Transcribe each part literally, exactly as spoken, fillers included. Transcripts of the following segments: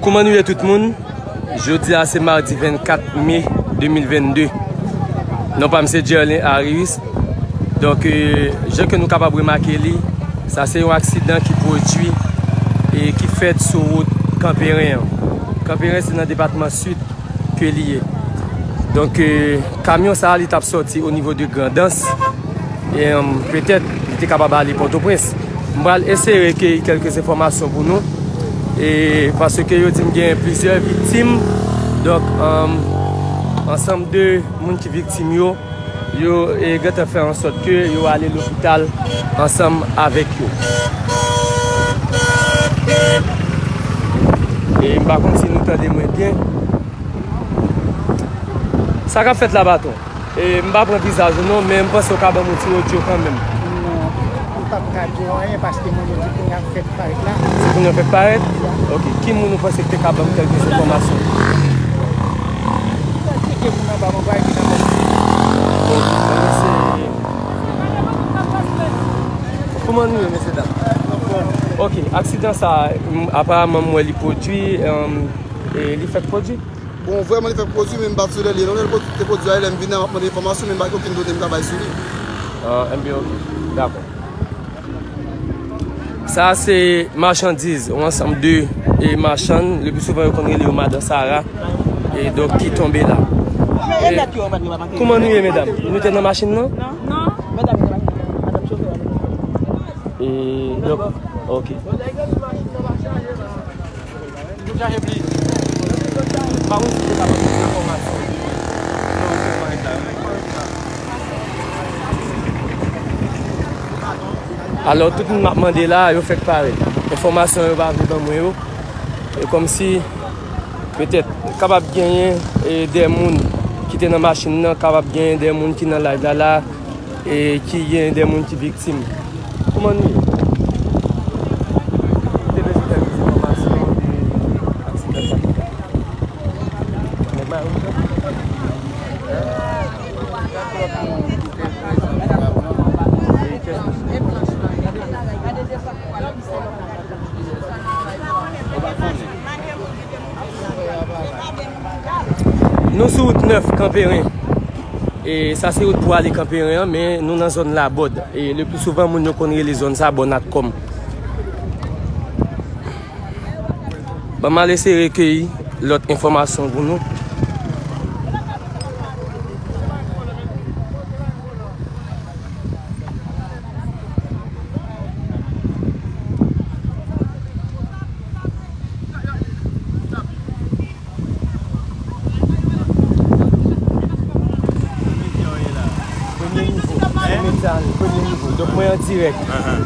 Kouman nou ye tout moun? Jodi a se madi vennkat me de mil vennde. Non pa m se Jerlin Harris. Donk, euh, jan ke nou kapab remake li, sa se yon aksidan ki pwodui e ki fèt sou wout Kanperen an. Kanperen se nan depatman Sid ke li ye. Donk, euh, kamyon sa a, li t ap sòti o nivo de Grandans. E, um, petèt, li te kapab ale Pòtoprens. M pral eseye rekeyi kèlke enfòmasyon pou nou. E, paske yo di m gen plizyè viktim. Donk, um, ansanm de moun ki viktim yo, yo, e, gentan fè an sòt ke yo ale lopital ansanm avèk yo. E m pa konn si nou tande mwen byen. Sa k ap fèt la, Baton? E, m pa pran vizaj ou non, men m panse w ka ban m yon ti odyo kanmenm. Non, m p ap ka di w anyen paske moun yo di kounye a fèk parèt la. Se kounye a fèk parèt? Ya. Ok. Ki moun ou panse ki te ka ban m kèlke enfòmasyon? Tcheke moun anba, mwen pa gen nan mèt. Ok. Sa mesye. Kouman nou ye, mesye dam? Ok. Aksidan sa, m, aparaman, m wè li pwodui, um, e li fèk pwodui? Bon, vrèman, li fèk pwodui, men m pa t sou lè li ye non, lè l pwodui, te pwodui a, lè m vin la, m ap mande enfòmasyon, men m pa gen okenn done m ka bay sou li. Ah, enben, ok. Dakò. Sa a se machandiz, yon ansanm de, e, machann, le pli souvan yo konn rele yo Madan Sara, e donk ki tonbe la. E, kouman nou ye, medam? Nou te nan machin nan? Non. E, donk, ok. Alò, tout moun m ap mande la, yo fèk parèt. Enfòmasyon yo pa vle ban mwen yo. E kòmsi, petèt, kapab genyen, e, de moun ki te nan machin nan, kapab genyen de moun ki nan live la la, e ki gen de moun ki viktim. Kouman nou ye? Ou te bezwen kèlke enfòmasyon de aksidan sa? Nèg Mayo, nou sou wout nèf Kanperen. E sa se wout pou ale Kanperen an, men nou nan zòn Labòd. E le pli souvan, moun yo konn rele zòn sa Bò Natcom. Ban m al eseye rekeyi lòt enfòmasyon pou nou. Premye nivo, premye nivo. Donk, mwen an dirèk.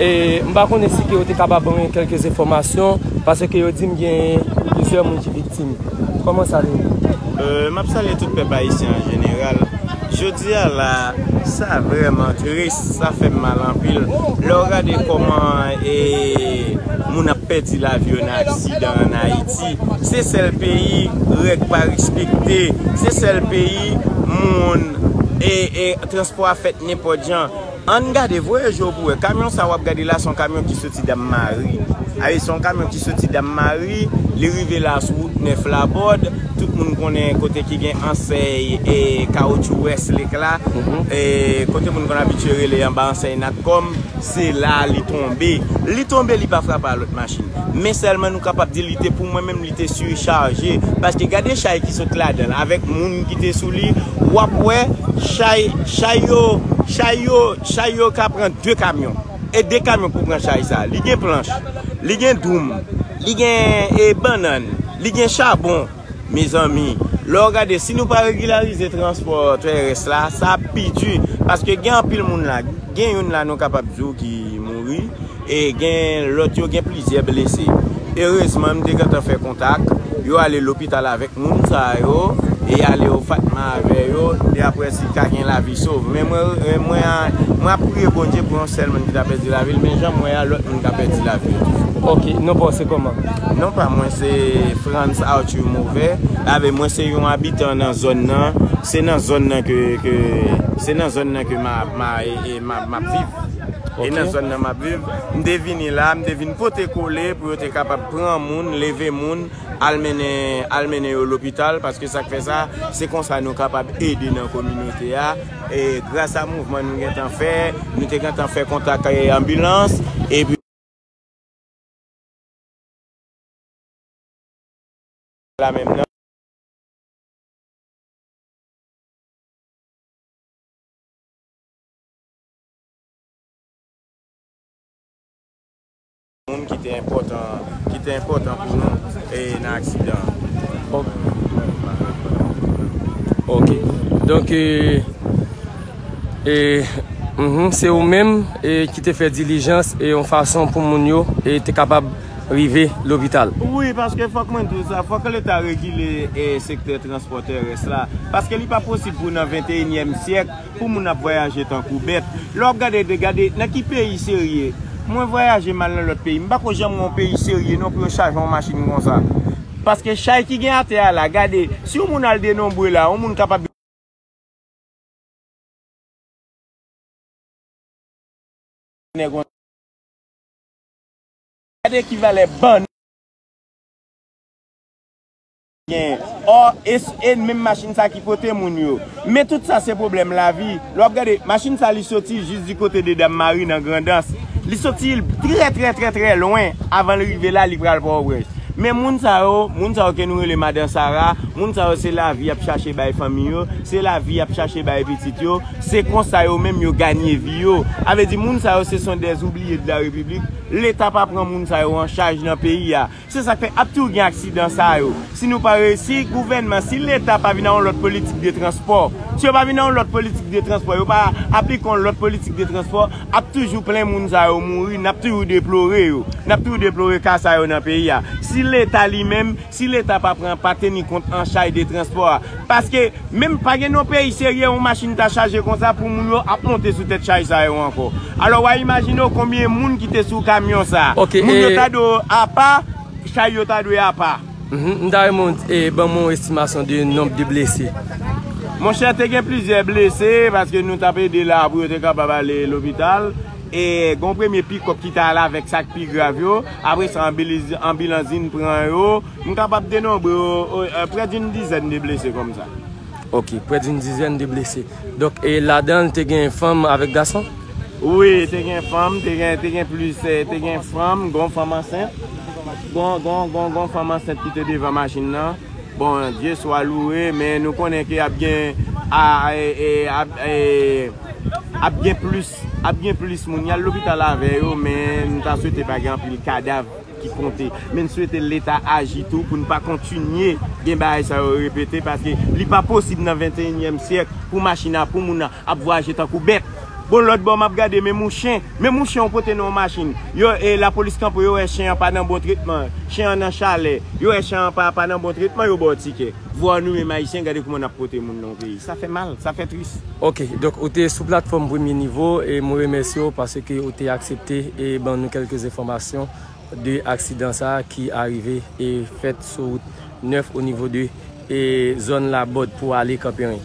E m pa konnen si ke yo te kapab ban mwen kèlke enfòmasyon, paske yo di m gen plizyè moun ki viktim. Kòman sa te ye? Euh, m ap salye tout pèp ayisyen an jeneral. Jodi a la, sa vrèman tris, sa fè m mal anpil. Lè w gade kòman, e, moun ap pèdi lavi yo nan aksidan ann Ayiti, se sèl peyi règ pa respekte, se sèl peyi moun, e, e, transpò a fèt nenpòt jan. Ann gade, voye je w pou wè. Kamyon sa w ap gade la, se yon kamyon ki soti Dam Mari. Awi, se yon kamyon ki soti Dam Mari, li rive la sou wout nèf Labòd. Tout moun konnen kote ki gen ansèy e kawotchou Westlake la. Mhm. E kote moun konn abitye rele anba ansèy Natcom, se la li tonbe. Li tonbe, li pa frape a lòt machin. Men sèlman nou kapab di li te, pou mwen menm, li te sichaje. Paske gade chay ki sot ladan l avèk moun ki te sou li, w ap wè chay, chay yo, chay yo, chay yo ka pran de kamyon. E de kamyon pou pran chay sa. Li gen planch, li gen doum, li gen, e, bannann, li gen chabon. Mezanmi, lè w gade, si nou pa regilarize transpò tèrès la, sa ap pi di. Paske gen anpil moun la, gen youn la nou kapab di w ki mouri, e gen lòt yo gen plizyè blese. Erezman, m te gentan fè kontak, yo ale lopital avèk moun sa yo, e ale o Fatma avè yo, e apre si ka gen lavi sove. Men mwen, e mwen, mwen ap priye Bondye pou yon sèl moun ki ta pèdi lavi l, men jan m wè a, lòt moun ka pèdi lavi yo toujou. Ok, non pa w se kòman? Non pa mwen se Frantz Arthur Mauvais. Ave mwen se yon abitan nan zòn nan. Se nan zòn nan ke, ke, se nan zòn nan ke m a, m a, e, e, m a, m ap viv. E nan zòn nan m ap viv, m te vini la, m te vin pote kole pou yo te kapab pran moun, leve moun, al mennen, al mennen yo lopital, paske sa k fè sa, se konsa nou kapab ede nan kominote a. E gras a mouvman nou gentan fè, nou te gentan fè kontak, e, anbilans, epi la menm nan. Moun ki te enpòtan, ki te enpòtan pou nou, e, nan aksidan an. Ok. Ok. Donk, e, e, mhm, se ou menm, e, ki te fè dilijans, e, yon fason pou moun yo, e, te kapab rive lopital. Wi, paske fòk mwen di w sa, fòk Leta regile, e, sektè transpò tèrès la. Paske li pa posib pou nan venteyinyèm syèk, pou moun ap vwayaje tankou bèt. Lè w ap gade, de, gade nan ki peyi serye. Mwen vwayaje m al nan lòt peyi. M pa ko janm wè yon peyi serye non pou yo chaje yon machin konsa. Paske chay ki gen atè a la, gade, si yon moun al denonbre la, yon moun kapab nèg. Gade ki valè bann gen. Ò, e, e menm machin sa ki pote moun yo. Men tout sa se pwoblèm lavi. Lè w ap gade, machin sa li soti jis di kote de Dam Mari nan Grandans. Li soti trè, trè, trè, trè lwen avan l rive la, li pral Pòtoprens. Men moun sa yo, moun sa yo ke nou rele Madan Sara, moun sa yo se lavi y ap chache bay fanmi yo, se lavi y ap chache bay pitit yo, se konsa yo menm yo ganye vi yo. A vle di moun sa yo se sont des oubliés de la République, Leta pa pran moun sa yo an chaj nan peyi a. Se sa k fè ap toujou gen aksidan sa yo. Si nou pa reyisi, gouvènman, si Leta pa vin ak yon lòt politik de transpò, si yo pa vin ak yon lòt politik de transpò, yo pa aplike yon lòt politik de transpò, ap toujou plen moun sa yo mouri, n ap toujou deplore yo. N ap toujou deplore ka sa yo nan peyi a. Si Leta li menm, si Leta pa pran, pa teni kont an chay de transpò a, paske menm pa gen yon peyi serye, yon machin ta chaje konsa pou moun yo ap monte sou tèt chay sa yo ankò. Alò, w a imajine w konbyen moun ki te sou kamyon sa a. Ok, moun yo e ta dwe apa, chay yo ta dwe apa. Mhm, m ta renmen w, e, ban m yon estimasyon de nonb de blese. Monchè, te gen plizyè blese, paske nou t ap ede la pou yo te kapab ale lopital. E gen yon premye pikòp ki te ale avèk sa k pi grav yo. Apre sa, anbiliz-, anbilans vin pran yo. M kapab denonbre yo, o, e, près d'une dizaine de blessés konsa. Ok, près d'une dizaine de blessés. Donk, e ladan l, te gen fanm avèk gason? Wi, te gen fanm, te gen, te gen plis, e, te gen fanm, gon fanm ansent. Gon, gon, gon, gon fanm ansent ki te devan machin nan. Bon, Dye swa louwe, men nou konnen ke ap gen, a, e, e, ap, e, ap gen plis, ap gen plis moun. Y al lopital avè yo, men nou ta swete pa gen anpil kadav ki konte. Men n swete Leta aji tou pou n pa kontinye gen bagay sa yo repete, paske li pa posib nan venteyinyèm syèk pou machin ap, pou moun ap vwayaje tankou bèt. Bon, lòt bò m ap gade, menm yon chen, menm yon chen ou pote nan yon machin. Yo, e lapolis kanpe, yo wè chen an pa nan bon tretman, chen an nan chalè, yo wè chen an pa, pa nan bon tretman, yo ba w tikè. Vwa nou menm Ayisyen, gade kouman n ap pote moun nan yon peyi. Sa fè mal, sa fè tris. Ok, donk ou te sou platfòm Premye Nivo e mwen remèsye w paske ou te aksepte e ban nou kèlke enfòmasyon de aksidan sa a ki arive e fèt sou wout nèf o nivo de e zòn Labòd pou ale Kanperen.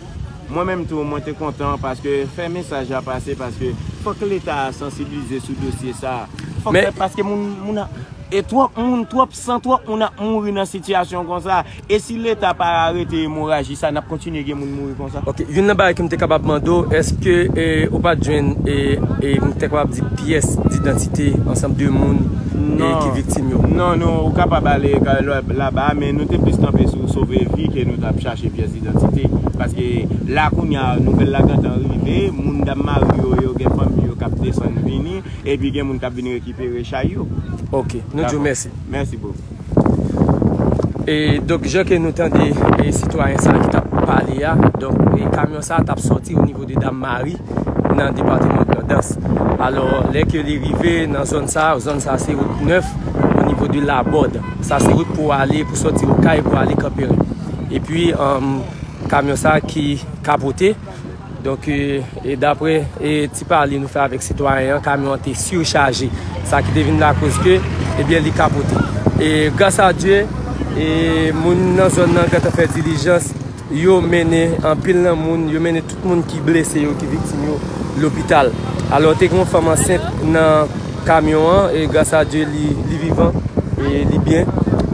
Mwen menm tou, mwen te kontan paske fè mesaj la pase paske fòk Leta a sansibilize sou dosye sa a. Fòk Men fè, paske moun, moun a, e twòp moun, twòp san, twòp moun ap mouri nan sitiyasyon konsa. E si Leta pa arete emoraji sa, n ap kontinye gen moun mouri konsa. Ok, youn nan bagay ke m te kapab mande w, èske, e, ou pa t jwenn, e, e, m te kapab di pyès didantite ansanm de moun, e, ki viktim yo? Non, non, ou kapab ale ka-, la-, laba, men nou te plis kanpe sou sove vi ke nou t ap chache pyès didantite. Paske la kounye a, nouvèl la gentan rive, moun Dam Mari yo, yo gen fanmi yo k ap desann vini, epi gen moun k ap vin rekipere chay yo. Ok, nou di w mèsi. Mèsi bokou. E, donk, jan ke nou tande, e, sitwayen sa a ki t ap pale a, donk, e, kamyon sa a t ap sòti o nivo de Dam Mari nan depatman Grandans. Alò, lè ke li rive nan zòn sa a, zòn sa a se wout nèf o nivo de Labòd. Sa se wout pou ale, pou sòti Okay, pou ale Kanperen. Epi, um, kamyon sa a ki kapote. Donk, e, e daprè, e, ti pale nou fè avèk sitwayen an, kamyon an te sichaje. Sa ki te vin lakoz ke, ebyen, li kapote. E gras a Dye, e moun nan zòn nan gentan fè dilijans, yo mennen anpil nan moun, yo mennen tout moun ki blese yo, ki viktim yo, lopital. Alò, te gen yon fanm ansent nan kamyon an, e gras a Dye, li, li vivan, e li byen.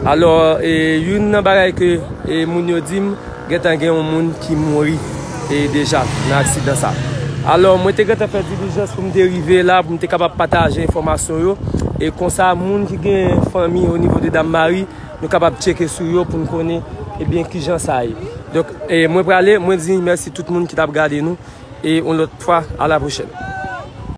Alò, e youn nan bagay ke e moun yo di m, gentan gen yon moun ki mouri e deja nan aksidan sa. Alò, mwen te gentan fè dilijans pou m te rive la, pou m te kapab pataje enfòmasyon yo. E konsa, moun ki gen fanmi o nivo de Dam Mari, nou kapab tcheke sou yo pou n konnen, ebyen, kijan sa ye. Donk, e mwen prale, mwen di mèsi tout moun ki t ap gade nou. E yon lòt fwa, a la pwochèn.